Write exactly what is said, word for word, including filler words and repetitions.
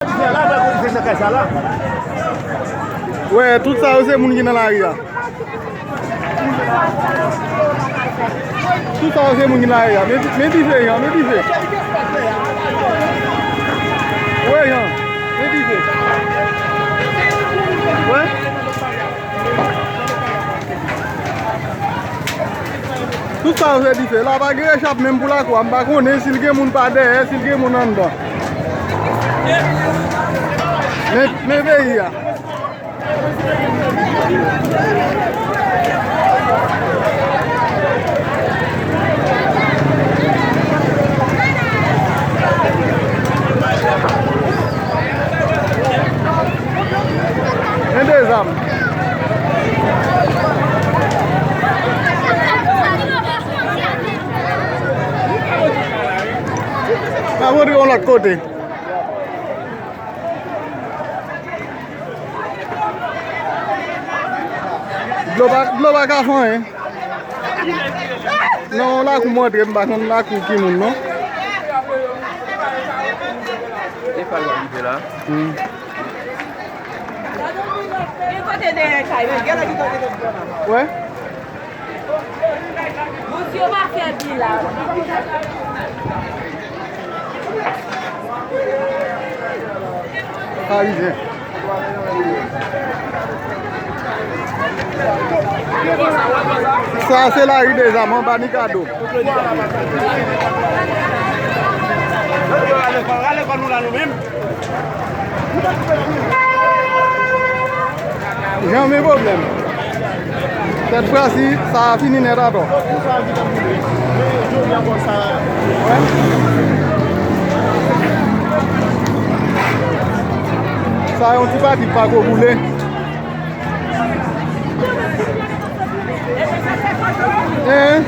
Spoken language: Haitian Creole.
Wè, tout sa yo se moun ki nan lari a. Tout sa yo se moun ki nan lari a. Men, men dife, Jan, men dife. Wè, Jan, men dife. Wè. Tout sa yo se dife. La pa gen rechap menm pou lakou a. M pa konnen si l gen moun pa dèyè, si l gen moun anndan. Men, men peyi a. Men de zam. N ap rantre yon lòt kote. Dlo pa, dlo pa ka fè anyen. Non, lakou m antre, m pa konn lakou ki moun, non. E pa l rive la. Hmm. Gen kote dèyè kay la. Wè. Bondye pa fè bi la. Parizyen. Sa se lari de zam anba Nikado. Rale kò nou la nou menm. Janmen pwoblèm. Sèt fwa si sa a fini nèt atò. Sa yon ti pati k pa ko boule. Hein?